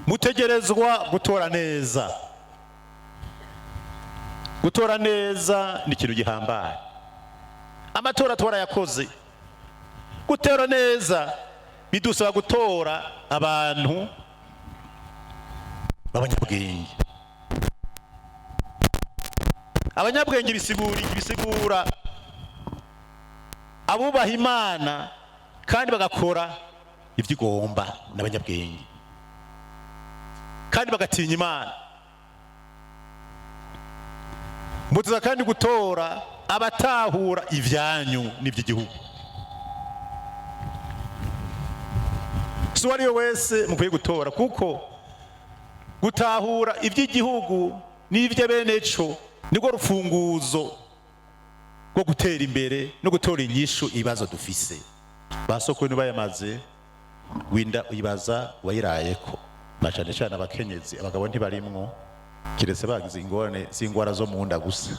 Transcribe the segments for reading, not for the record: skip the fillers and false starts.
Mutegerezwa gutora neza. Gutora neza ni ikintu gihambaye. Amatora twarayakoze. Gutora neza bidusaba gutora abantu b'abanyabwenge. Abanyabwenge bisigura abubaha Imana kandi bagakora ibyo igomba, n'abanyabwenge kandi bagatinya Imana. Mutuza kandi gutora abatahura ibyanyu n'iby'igihugu. Si uwo ari we wese mukwiye gutora, kuko gutahura iby'igihugu n'iby'abeneco nirwo rufunguzo rwo gutera imbere no gutora inyishu ibibazo dufise. Ba sokuru bayamaze winda uyibaza wayirayeko, na cane cane abakenyezi, abagabo ntibarimwo kiretse bagize ingorane z'ingwara zo mu nda gusa.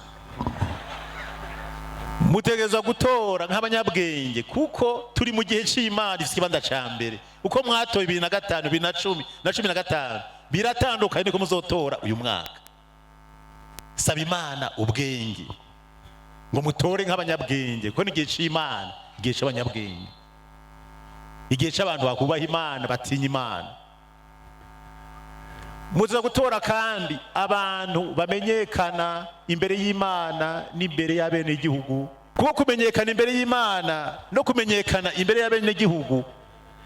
Mutegerezwa gutora nk'abanyabwenge, kuko turi mu gihe c'Imana ifite ikibanza ca mbere. Uko mwatoye 2005, 2010 na 15 biratandukanye niko muzotora uyu mwaka. Saba Imana ubwenge ngo mutore nk'abanyabwenge, kuko ni igihe c'Imana, igihe c'abanyabwenge, igihe c'abantu bakubaha Imana, batinya Imana. Muza gutora kandi abantu bamenyekana imbere y'Imana n'imbere y'abenegihugu, kuko kumenyekana imbere y'Imana no kumenyekana imbere y'abenegihugu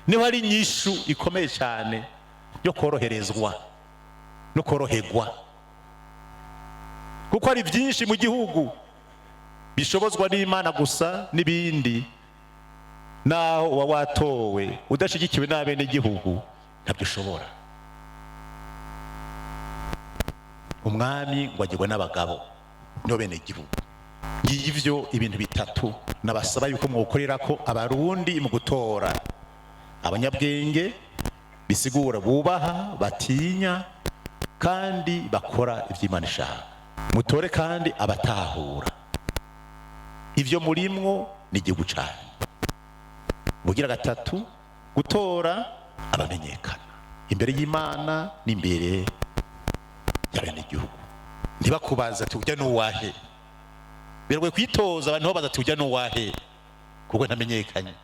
niho ari inyishu ikomeye cyane yo koroherezwa no koroherwa, kuko hari byinshi mu gihugu bishobozwa n'Imana gusa, n'ibindi naho uba watowe udashyigikiwe n'abenegihugu ntabyo ushobora. Umwami ngo agirwe n'abagabo nibo bene igihugu. Ngivyo ibintu bitatu nabasaba yuko mwokorera ko abarundi mu gutora: abanyabwenge bisigura bubaha, batinya kandi bakora ivy'Imana ishaka. Mutore kandi abatahura ivyo murimwo n'igihugu canyu. Bugira gatatu, gutora abamenyekana imbere y'Imana n'imbere y'abenegihugu. Ntibakubaza ati ujya n'uwahe. Biragoye kwitoza abantu babaza ati ujya n'uwahe, kuko ntamenyekanye.